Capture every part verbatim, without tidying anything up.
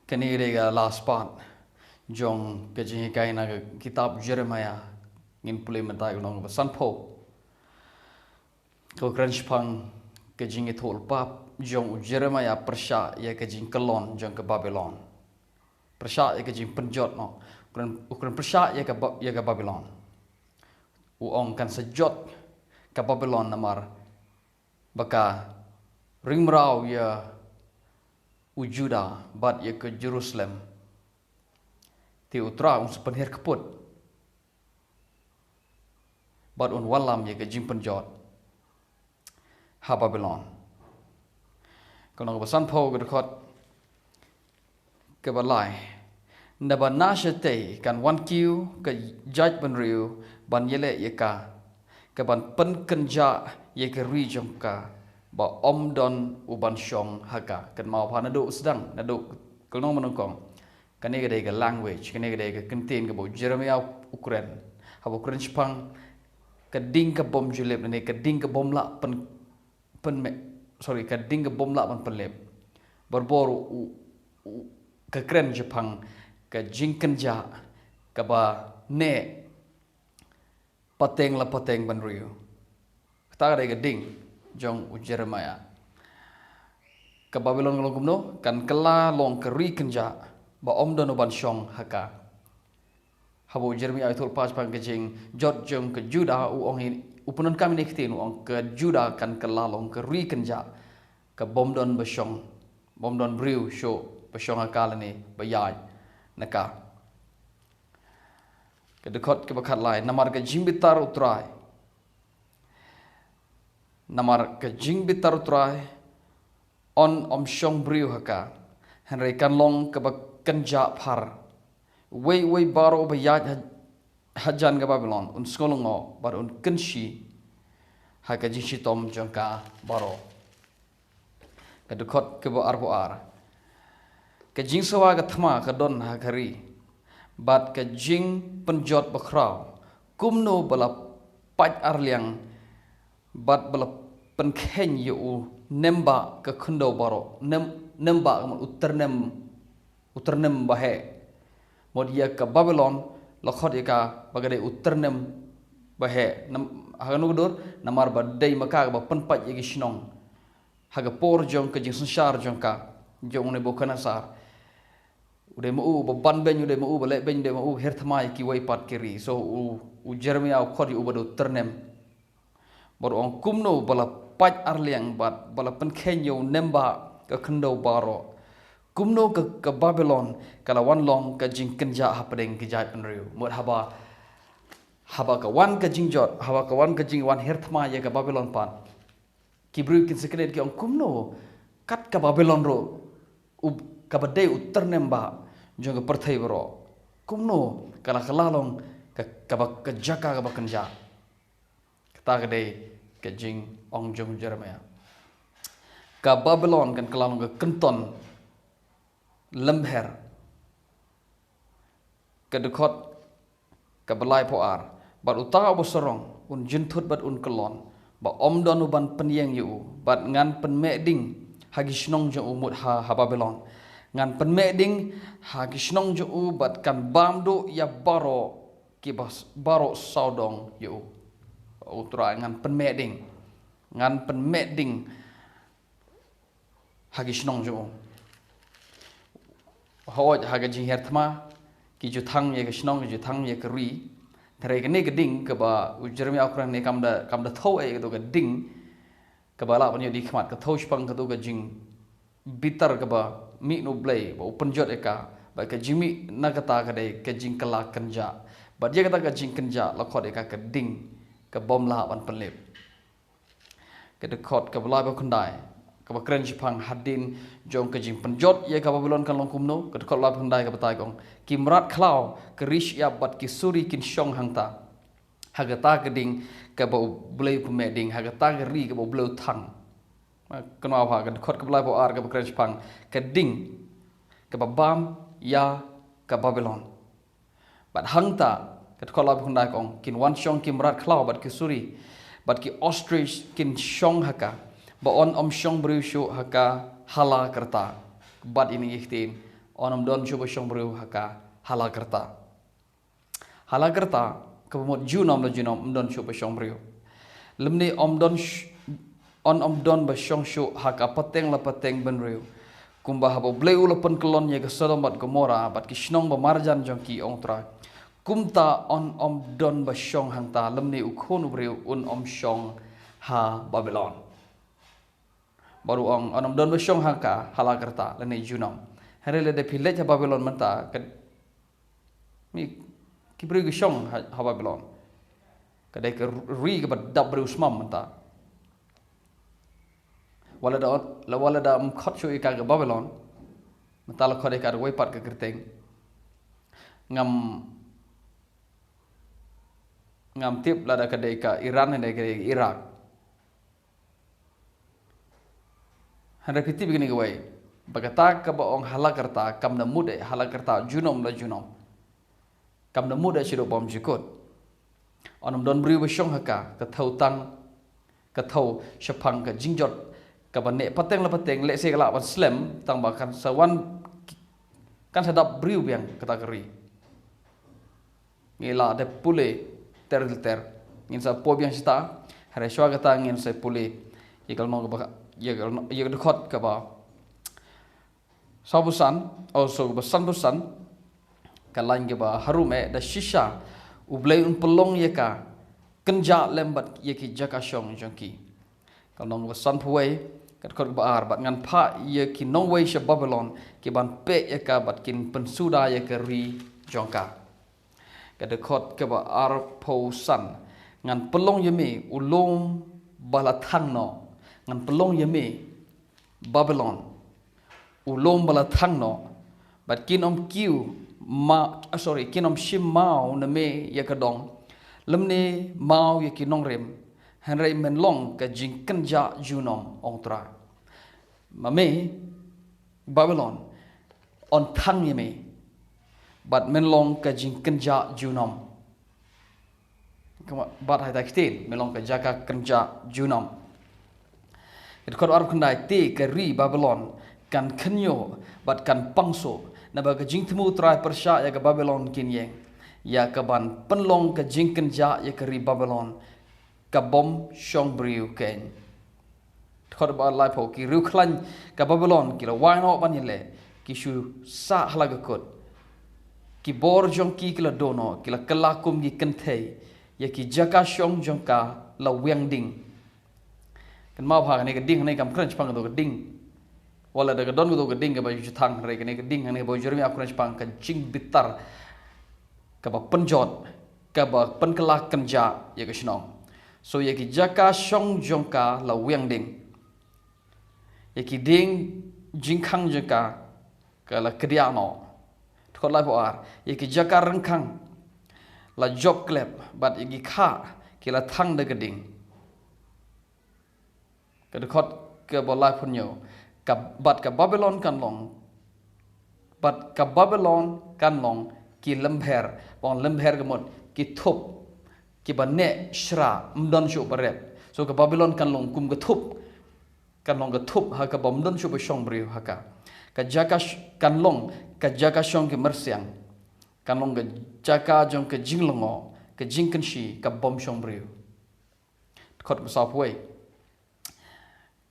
Kane ka dei ka last part jong ka jinghikai na ka kitab Jeremiah. Ngin pule mynta ka lynnong ba sanphew. Ka kren shaphang ka jingïathuhlypa jong u Jeremiah pyrshah ïa ka jingkyllon jong ka Babilon. Pyrshah ïa ka jingpynjot noh. U kren, u kren pyrshah ïa ka Ba-, ïa ka Babilon. U ong kan sa jot ka Babilon namar ba ka ring mraw ïa u Judah bad ïa ka Jerusalem. Te u Trai un sa pynhiar kput bad un wallam ïa ka jingpynjot ha Babilon. Ka lynnong ba sanphew, ka dkhot kaba lai. Naba na shatei kan wan kiew ka jaitbynriew ban ïaleh ïa ka, ka ban pynkynjah ïa ka ri jong ka, ba ym don u ban shong ha ka. Kynmaw ba naduh sdang, naduh ka lynnong ba nyngkong. Kane ka dei ka language, kane ka dei ka ktien kaba u Jeremiah u kren. Haba u kren shaphang ka ding ka bym ju lip, ne ka ding ka bym lah pyn, pynmih, sorry, ka ding ka bym lah ban pynlip. Barabor u, u, ka kren shaphang ka jingkynjah kaba neh pateng la pateng bynriew. Kata ka dei ka ding jong u Jeremiah. Ka Babilon ka long kumno, kan kylla long ka ri kynjah, ba ym don u ban shong ha ka. Haba u Jeremiah u ïathuhlypa shaphang ka jingjot jong ka Judah, u ong hi, u pyndonkam ïa kine ki ktien, u ong ka Judah kan kylla long ka ri kynjah, ka bym don ba shong, bym don briew shuh ba shong ha ka lane ba ïaid na ka. Ka dkhot kaba khatlai, namar ka jingbitar u Trai. Namar ka jingbitar u Trai, yn ym shong briew ha ka, hynrei kan long kaba kynjah phar. Uwei uwei baroh ba ïaid ha, hajan ka Babilon un sngew lyngngoh bad un kynshi ha ka jingshitom jong ka baroh. Ka dkhot kaba arphew ar. Ka jingsawa ka thma ka don ha ka ri, bad ka jingpynjot bakhraw, kumno ba la pait arliang bad ba la pynkheiñ ïa u nembah ka khyndew baroh, nem, nembah ka mut u tyrnem, u tyrnem ba heh. Mut ïa ka Babilon la khot ïa ka ba ka dei u tyrnem ba heh. Nam, ha kano ka dur, namar ba dei ma ka kaba pynpait ïa ki shnong. Ha ka por jong ka jingsynshar jong ka, jong u Nebukhadnessar. U dei ma u ba ban beiñ, u dei ma u ba leh beiñ, u dei ma u hiar thma ïa kiwei pat ki ri. So u, u Jeremiah u khot ïa u ba dei u tyrnem. Bad u ong kumno ba la pait arliang bad ba la pynkheiñ ïa u nembah ka khyndew baroh. Kumno ka, ka Babilon ka la wan long ka jingkynjah hapdeng ki jaitbynriew. Mut haba, haba ka wan ka jingjot, haba ka wan ka jingwan hiar thma ïa ka Babilon pat. Ki briew kin sa kynnoh ki ong kumno kat ka Babilon ruh, u, kaba dei u tyrnem bah jong ka pyrthei baroh, kumno ka la kylla long ka, kaba, ka jaka kaba kynjah. Kata ka dei ka jingong jong u Jeremiah. Ka Babilon kan kylla long ka kynton lymher. Ka dkhot kaba laiphew ar. Bad uta uba sarong un jynthut bad un kyllon, ba ym don uban pynïeng ïa u, bad ngan pynmeh ding ha ki shnong jong u mut ha, ha Babilon. Ngan pynmeh ding ha ki shnong jong u bad kan bam duh ïa baroh ki bas, baroh sawdong ïa u. U Trai ngan pynmeh ding. Ngan pynmeh ding ha ki shnong jong u. Hooid ha ka jinghiar thma ki ju thang ïa ka shnong, ki ju thang ïa ka ri. Hynrei kane ka ding kaba u Jeremiah u kren ne kam da, kam da thew eh, ka ding kaba lah ban ïoh dih khmat, ka thew shaphang katu ka jingbitar kaba mih na u Blei ba u pynjot ïa ka. Bad ka jingmih na kata ka dei ka jingkylla kynjah. Bad ïa kata ka jingkynjah la khot ïa ka ka ding ka bym lah ban pynlip. Ka dkhot kaba laiphew khyndai, kaba kren shaphang hadien jong ka jingpynjot ïa ka Babilon kan long kumno. Ka dkhot laiphew khyndai ka batai ka ong, ki mrad khlaw, ki ri shyiap bad ki suri kin shong hangta. Ha kata ka ding kaba u Blei u pynmeh ding, ha kata ka ri kaba u Blei u thang. Kynmaw ha ka dkhot kaba laiphew ar kaba kren shaphang ka ding kaba bam ïa ka Babilon. Bad hangta, ka dkhot laiphew khyndai ka ong, kin wan shong ki mrad khlaw bad ki suri, bad ki ostrich kin shong ha ka, ba yn ym shong briew shuh ha ka ha la ka rta. Bad ine i ktien, yn ym don shuh ba shong briew ha ka ha la ka rta. Ha la ka rta, kaba mut junom la junom, ym don shuh ba shong briew. Lymne ym don sh-, yn ym don ba shong shuh ha ka pateng la pateng bynriew. Kumba haba U Blei u la pynkyllon ïa ka Sodom bad Gomorrah, bad ki shnong ba marjan jong ki, ong Trai. Kumta yn ym don ba shong hangta, lymne U Khun u briew un ym shong ha Babilon. Bad u ong, yn ym don ba shong ha ka ha la ka rta, lane junom. Hynrei lada phi leit ha Babilon mynta, ka, mi, ki briew ki shong ha, ha Babilon. Ka dei ka ri kaba dap briew smam mynta. Wat lada, la wat lada ym khot shuh ïa ka ka Babilon, mynta la khot ïa ka da kawei pat ka kyrteng. Ngam, ngam tip lada ka dei ka Iran ne ka dei ka Iraq. Hynrei phi tip ïa kane kawei, ba kata kaba ong ha la ka rta, kam da mut eh ha la ka rta, junom la junom. Kam da mut eh shaduh bymjukut. Yn ym don briew ba shong ha ka, ka thew tang, ka thew shaphang ka jingjot kaba neh pateng la pateng, lehse ka lah ban slem, tang ba kan sa wan, kan sa dap briew biang kata ka ri. Ngi la dep pule ter ter. Ngin sa poi biang shata. Hynrei shuwa kata ngin sa pule ïa ka lynnong kaba, ïa ka, ïa ka dkhot kaba sawphew san, oh, sorry, kaba sanphew san. Ka lain kaba harum eh, da shisha U Blei un pynlong ïa ka kynjah lem bad ïa ki jaka shong jong ki. Ka lynnong kaba sanphew wei, ka dkhot kaba ar, bad ngan phah ïa ki nongwei sha Babilon, ki ban peh ïa ka bad kin pynsuda ïa ka ri jong ka. Ka dkhot kaba arphew san, ngan pynlong ïa me u lum ba la thang noh, ngan pynlong ïa me Babilon u lum ba la thang noh, bad kin ym kiew ma, ah, sorry, kin ym shim maw na me ïa ka dong, lymne maw ïa ki nongrim, hynrei men long ka jingkynjah junom, ong Trai. Ma me Babilon, yn thang ïa me, bad men long ka jingkynjah junom. Kumba, bad ha ita ki ktien, men long ka jaka kynjah junom. Ka dkhot arphew khyndai, te ka ri Babilon kan khynñiuh bad kan pang shuh, naba ka jingthmu U Trai pyrshah ïa ka Babilon kin ïeng, ïa kaban pynlong ka jingkynjah ïa ka ri Babilon, ka bym shong briew keiñ. Dkhot ba laiphew, ki riewkhlaiñ ka Babilon ki la wai noh ban ïaleh, ki shu sah ha la ka kut. Ki bor jong ki ki la duh noh, ki la kylla kum ki kynthei, ïa ki jaka shong jong ka la wiang ding. Kynmaw bha, kane ka ding hangne kam kren shaphang kato ka ding. Wat la da ka don kato ka ding kaba ju thang, hynrei kane ka ding hangne kaba u Jeremaïah u kren shaphang ka jingbitar kaba pynjot, kaba pynkylla kynjah ïa ka shnong. So ïa ki jaka shong jong ka la wiang ding. Ïa ki dieng jingkhang jong ka, ka la kdiah noh. Dkhot laiphew ar, ïa ki jaka ryngkhang la jop klep, bad ïa ki kha ki la thang da ka ding. Ka dkhot kaba laiphew hynñiew, ka, bad ka Babilon kan long, bad ka Babilon kan long ki lympher, bad lympher ka mut ki thup, kiba neh shra, ym don shuh ba rep. So ka Babilon kan long kum ka thup, kan long ka thup ha kaba ym don shuh ba shong briew ha ka. Ka jaka sh-, kan long ka jaka shong ki myrsiang, kan long ka jaka jong ka jinglyngngoh, ka jingkynshi, ka bym shong briew. Dkhot ba sawphew wei,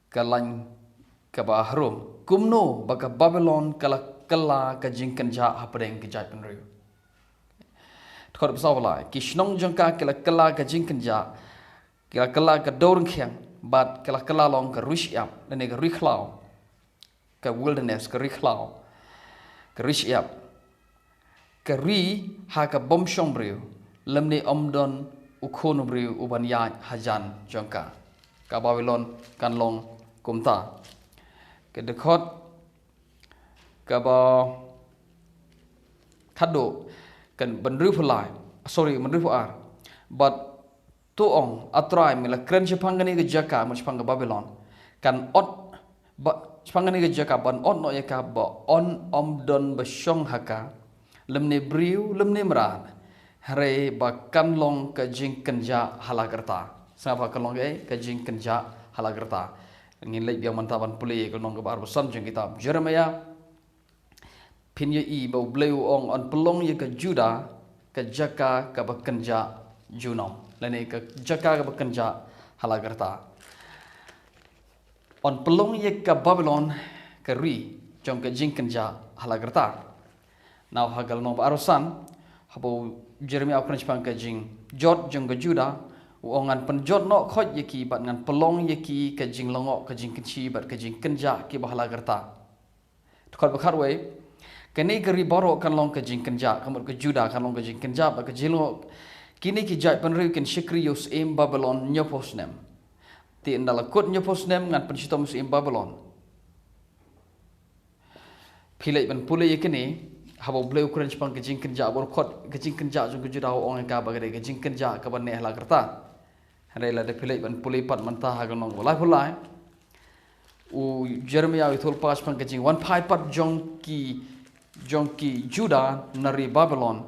ka lain kaba harum. Kumno ba ka Babilon ka la kylla ka jingkynjah hapdeng ki jaitbynriew. Dkhot ba sawphew lai, ki shnong jong ka ki la kylla ka jingkynjah, ki la kylla ka dewryngkhiang, bad ki la kylla long ka ri shyiap, lane ka ri khlaw. Ka wilderness, ka ri khlaw, ka ri shyiap, ka ri ha ka bym shong briew, lymne ym don u khun u briew u ban ïaid hajan jong ka. Ka Babilon kan long kumta. Ka dkhot kaba khatduh, ka bynriewphew lai, sorry, bynriewphew ar. Bad to ong, A Trai, me la kren shaphang kane ka jaka, mut shaphang ka Babilon, kan ot, ba, shaphang kane ka jaka ban ot noh ïa ka ba yn ym don ba shong ha ka, lymne briew, lymne mrad, hynrei ba kan long ka jingkynjah ha la ka rta. Sngap, ba kan long ka, ka jingkynjah ha la ka rta. Ngin leit biang mynta ban pule ïa ka lynnong kaba arphew san jong kitab Jeremaïah. Phin ïohi ba U Blei u ong yn pynlong ïa ka Juda ka jaka kaba kynjah junom, lane ka jaka kaba kynjah ha la ka rta. Yn pynlong ïa ka Babilon ka ri jong ka jingkynjah ha la ka rta. Nau ha ka lynnong ba arphew san, haba u Jeremia u kren shaphang ka jingjot jong ka Juda, u ong ngan pynjot noh khoit ïa ki bad ngan pynlong ïa ki ka jinglyngngoh, ka jingkynshi bad ka jingkynjah kiba ha la ka rta. Dkhot ba khatwei, kane ka ri baroh kan long ka jingkynjah, ka mut ka Juda kan long ka jingkynjah bad ka jinglyngngoh. Kine ki jaitbynriew kin shakri ïa u syiem Babilon hynñiewphew snem. Te ynda la kut hynñiewphew snem ngan pynshitom ïa u syiem Babilon. Phi leit ban pule ïa kane, haba U Blei u kren shaphang ka jingkynjah, bad u khot ka jingkynjah jong ka Juda u ong ïa ka ba ka dei ka jingkynjah kaba neh ha la ka rta. Hynrei lada phi leit ban pule pat mynta ha ka lynnong ba laiphew lai, u Jeremia u ïathuhlypa shaphang ka jingwan phai pat jong ki, jong ki Juda na ri Babilon,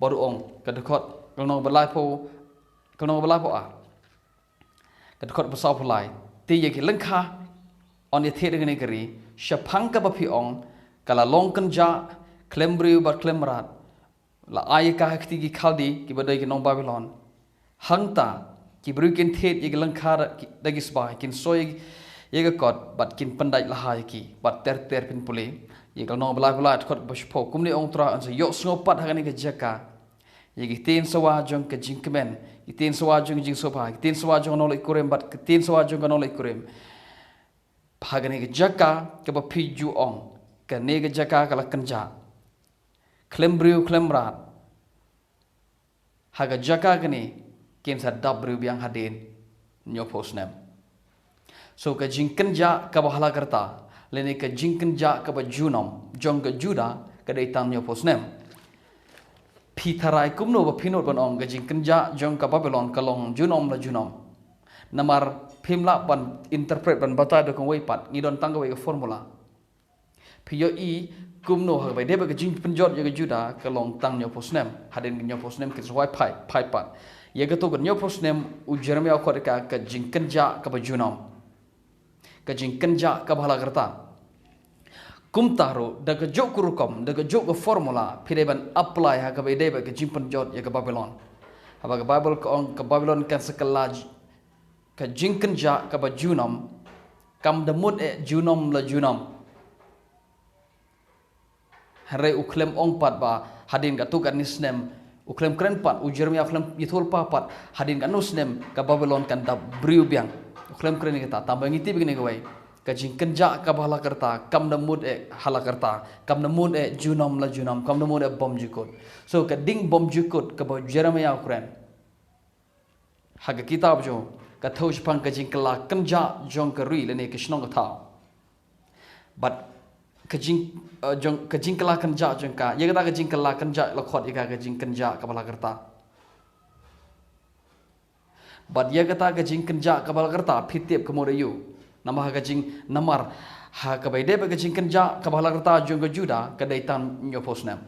bad u ong, ka dkhot, ka lynnong ba laiphew, ka lynnong ba laiphew ar, ka dkhot ba sawphew lai. Te ïa ki lyngkha yn ïathied ïa kane ka ri, shaphang kaba phi ong, ka la long kynjah, khlem briew bad khlem mrad. La ai ïa ka ha kti ki Khaldi kiba dei ki nong Babilon. Hangta ki briew kin thied ïa ki lyngkha da ki, da ki sbai, kin soi ïa ka kot bad kin pyndait la ha ïa ki. Bad ter ter phin pule ïa ka lynnong ba laiphew lai, dkhot ba shiphew, kumne ong U Trai, yn sa ïohsngew pat ha kane ka jaka ïa ki ktien sawa jong ka jingkmen, ki ktien sawa jong ka jingsngewbha, ki ktien sawa jong ka nongleit kurim bad ki ktien sawa jong ka nongleit kurim. Ha kane ka jaka kaba phi ju ong, kane ka jaka ka la kynjah, khlem briew khlem mrad. Ha ka jaka kane kin sa dap briew biang hadien hynñiewphew snem. So ka jingkynjah kaba ha la ka rta, lane ka jingkynjah kaba junom jong ka Juda ka dei tang hynñiewphew snem. Phi tharai kumno ba phin nud ban ong ka jingkynjah jong ka Babilon ka long junom la junom? Namar phim lah ban interpret, ban batai da kawei pat, ngi don tang kawei ka formula. Phi ïohi kumno ha kaba ïadei bad ka jingpynjot ïa ka Juda ka long tang hynñiewphew snem, hadien ka hynñiewphew snem kin sa wai phai, phai pat. Ïa kato ka hynñiewphew snem u Jeremia u khot ïa ka ka jingkynjah kaba junom, ka jingkynjah kaba ha la ka rta. Kumta ruh da kajuh ka rukom, da kajuh ka formula phi dei ban apply ha kaba ïadei bad ka jingpynjot ïa ka Babilon. Haba ka Baibl ka ong ka Babilon kan sa kylla j-, ka jingkynjah kaba junom, kam da mut eh junom la junom. Hynrei u khlem ong pat ba hadien katto katne snem, u khlem kren pat, u Jeremia u khlem ïathuhlypa pat hadien katno snem ka Babilon kan dap briew biang. U khlem kren ïa kata, tangba ngi tip ïa kane kawei, ka jingkynjah kaba ha la ka rta kam da mut eh ha la ka rta, kam da mut eh junom la junom, kam da mut eh bymjukut. So ka ding bymjukut kaba u Jeremia u kren ha ka kitab jong u ka thew shaphang ka jingkylla kynjah jong ka ri lane ka shnong ka thaw. Bad ka jing, eh, jong, ka jingkylla kynjah jong ka, ïa kata ka jingkylla kynjah la khot ïa ka ka jingkynjah kaba ha la ka rta. Bad ïa kata ka jingkynjah kaba ha la ka rta phi tip ka mut aïu? Namar ha ka jing, namar ha kaba ïadei bad ka jingkynjah kaba ha la ka rta jong ka Juda ka dei tang hynñiewphew snem.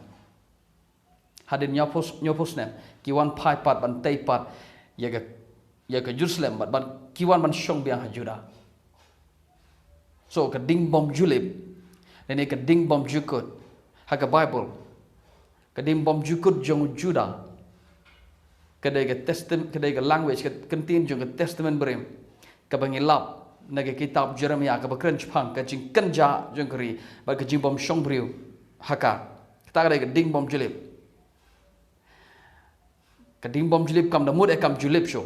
Hadien hynñiewphew, hynñiewphew snem ki wan phai pat ban tei pat ïa ka, ïa ka Jerusalem bad ban, ki wan ban shong biang ha Juda. So ka ding bymjulip, lane ka ding bymjukut ha ka Baibl, ka ding bymjukut jong u Juda ka dei ka Testam-, ka dei ka language, ka kyntien jong ka Testament Barim kaba ngi lap na ka kitab Jeremia kaba kren shaphang ka jingkynjah jong ka ri bad ka jingbymshong briew ha ka. Kata ka dei ka ding bymjulip. Ka ding bymjulip kam da mut eh kam julip shuh.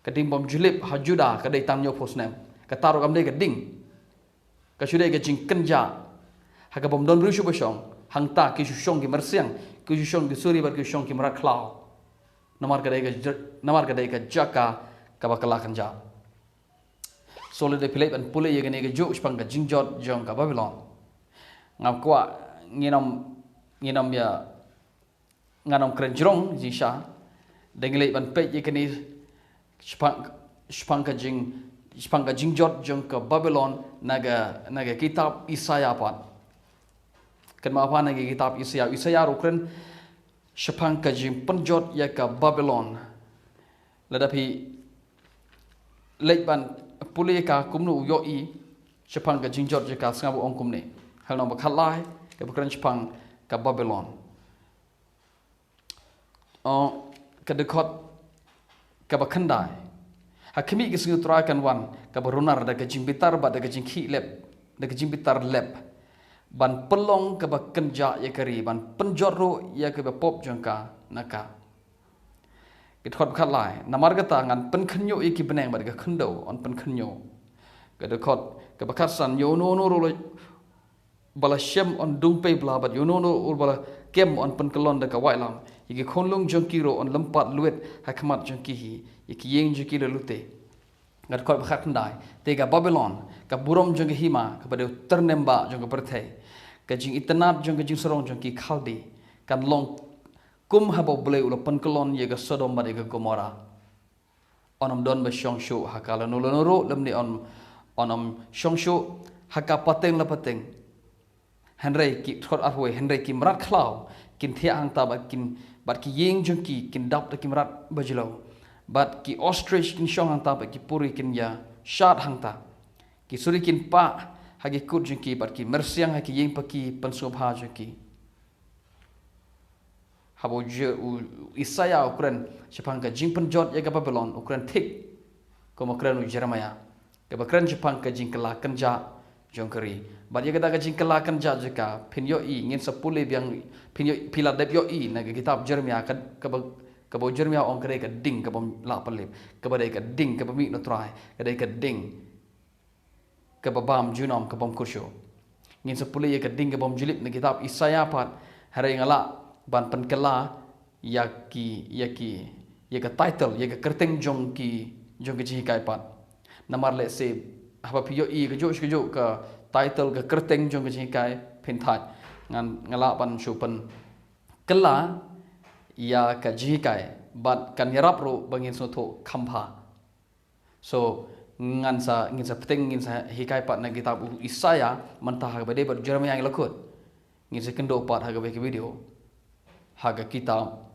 Ka ding bymjulip ha Juda ka dei tang hynñiewphew snem. Kata ruh kam dei ka ding. Ka shu dei ka jingkynjah ha kaba ym don briew shuh ba shong. Hangta ki shu shong ki myrsiang, ki shu shong ki suri bad ki shu shong ki mrad khlaw. Namar ka dei ka j-, namar ka dei ka jaka kaba kylla kynjah. So lada phi leit ban pule ïa kane kajuh shaphang ka jingjot jong ka Babilon, ngam kwah ngin ym, ngin ym ïa, ngan ym kren jrong jingshisha. Da ngi leit ban peit ïa kane shaphang, shaphang ka jing, shaphang ka jingjot jong ka Babilon na ka, na ka kitab Isaïah pat. Kynmaw pat na ka kitab Isaïah, Isaïah ruh u kren shaphang ka jingpynjot ïa ka Babilon. Lada phi leit ban pule ïa ka kumno u ïohi shaphang ka jingjot jong ka, sngap u ong kumne. Ha lynnong ba khatlai, Kaba kren shaphang ka Babilon. O, ka dkhot kaba khyndai. Ha khmih ka sngi U Trai kan wan kaba runar da ka jingbitar bad da ka jingkhih lep, da ka jingbitar lep, ban pynlong kaba kynjah ïa ka ri, ban pynjot ruh ïa kaba pop jong ka na ka. Ka dkhot ba khatlai. Namar kata ngan pynkhynñiuh ïa ki bneng bad ka khyndew yn pynkhynñiuh. Ka dkhot kaba khatsan. Ïa uno uno ruh ba la shem yn dung pei bla bad ïa uno uno ruh ba la kem yn pynkyllon da ka waitlam. Ïa ki khunlung jong ki ruh yn lympat luid ha khmat jong ki hi, ïa ki ïing jong ki la lute. Ka dkhot ba khatkhyndai. Te ka Babilon, ka burom jong ka hima, kaba dei u tyrnem bah jong ka pyrthei, ka jingitynnad jong ka jingsarong jong ki Khaldi, kan long kum haba U Blei u la pynkyllon ïa ka Sodom bad ïa ka Gomorrah. Yn ym don ba shong shuh ha ka lano lano ruh, lymne yn, yn ym shong shuh ha ka pateng la pateng. Hynrei ki, dkhot arphew wei, hynrei ki mrad khlaw kin thiah hangta bad kin, bad ki ïing jong ki kin dap da ki mrad ba jylliew. Bad ki ostrich kin shong hangta bad ki puri kin ïa shad hangta. Ki suri kin pah ha ki kut jong ki bad ki myrsiang ha ki ïing paki pynsngewbha jong ki. Haba u Je-, u, u Isaïah u kren shaphang ka jingpynjot ïa ka Babilon, u kren thik kum u kren u Jeremiah. Kaba kren shaphang ka jingkylla kynjah jong ka ri. Bad ïa kata ka jingkylla kynjah jong ka, phin ïohi, ngin sa pule biang, phin ïoh-, phi la dep ïohi na ka kitab Jeremiah, ka, kaba, kaba u Jeremiah u ong ka dei ka ding kabym lah pynlip, kaba dei ka ding kaba mih na U Trai, ka dei ka ding kaba bam junom, kabym khurshuh. Ngin sa pule ïa ka ding kabym ju lip na kitab Isaïah pat, hynrei nga lah ban pynkylla ïa ki, ïa ki, ïa ka title, ïa ka kyrteng jong ki, jong ka jinghikai pat. Namar lehse haba phi ïohi kajuh shi kajuh ka title, ka kyrteng jong ka jinghikai, phin thait. Ngan, nga lah ban shu pynkylla ïa ka jinghikai bad kan ïarap ruh ba ngin sngewthuh kham bha. So, ngan sa, ngin sa pynthikna, ngin sa hikai pat na kitab u Isaïah, mynta ha kaba dei bad Jeremiah ngi la kut. Ngin sa kynduh pat ha kawei ka video ha ka kitab